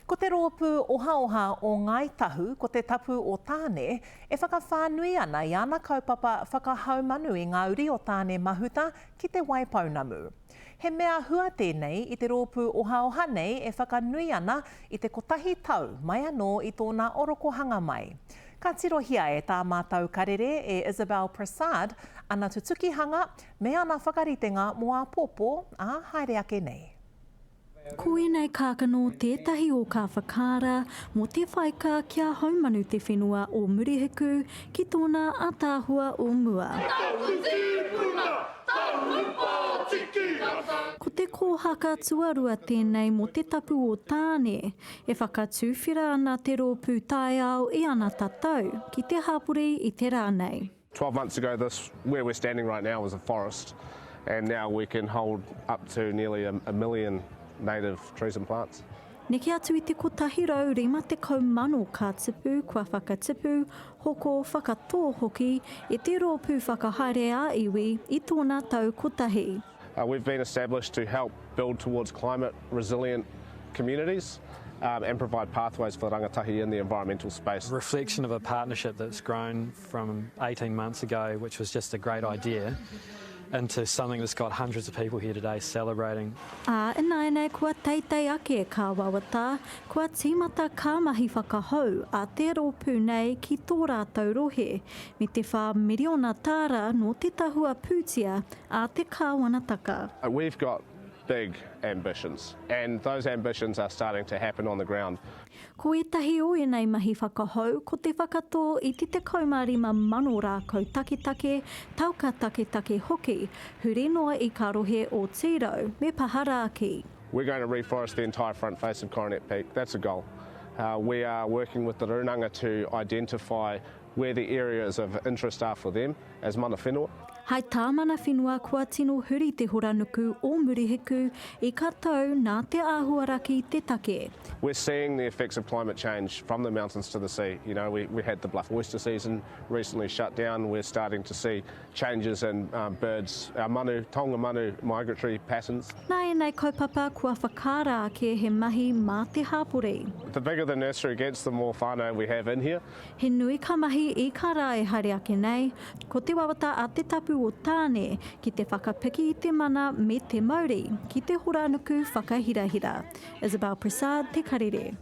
Ko te rōpū ohaoha o Ngāi Tahu, ko Te Tapu o Tāne, e whakawhānui ana i ana kaupapa whakahaumanu i ngā uri o Tāne Mahuta ki Te Waipounamu. He mea hua tēnei i te rōpū ohaoha nei e whakanui ana i te kotahi tau mai anō i tōna orokohanga mai. Ka tirohia e tā mātou karere e Isabel Prasad ana tutukihanga me ana whakaritenga mō āpōpō, ā, haere ake nei. Ko ēnei kākano tētahi o kā whakaara mō te whaika kia haumanu te whenua o Murihiku ki tōna ātaahua o mua. Ko te kōhaka tuarua tēnei mō te tapu o Tāne, e whakatuwhera ana te rōpū taiao i ana tatau ki te hapori i te rā nei. 12 months ago this where we're standing right now is a forest and now we can hold up to nearly a, a million native trees and plants. Neke atu i te 150,000 kā tipu kua whakatipu, hoko, whakatō hoki e te rōpū whakahaere ā-iwi i tōna tau kotahi. Uh, we've been established to help build towards climate resilient communities um, and provide pathways for rangatahi in the environmental space. Reflection of a partnership that's grown from 18 months ago, which was just a great idea, into something that's got hundreds of people here today celebrating. Ā, ināianei kua teitei ake kā wawata, kua tīmata kā mahi whakahou a te rōpū nei ki tō rātou rohe, me te whā miriona tāra nō te tahua pūtea a te kāwanataka. We've got big ambitions and those ambitions are starting to happen on the ground. Ko ētahi o ēnei mahi whakahou ko te whakatō i te 15,000 rākau taketake, taoka taketake hoki, huri noa i ka rohe o Tīrau me Paharāki. We're going to reforest the entire front face of Coronet Peak, that's a goal. We are working with the Rūnanga to identify where the areas of interest are for them as mana whenua. Hai tā mana whenua kua tino huri te horanuku o Murihiku i ka tau nā te āhuaraki te take. We're seeing the effects of climate change from the mountains to the sea. You know, we, we had the Bluff oyster season recently shut down. We're starting to see changes in um, birds, our manu, taonga manu migratory patterns. Nā ēnei kaupapa kua whakaara ake he mahi mā te hāpori. The bigger the nursery gets, the more whānau we have in here. He nui ka mahi i ka rā e haere ake nei, ko te wawata a Te Tapu o Tāne ki te whakapiki i te mana me te mauri ki te horanuku whakahirahira. Isabel Prasad, Te Karere.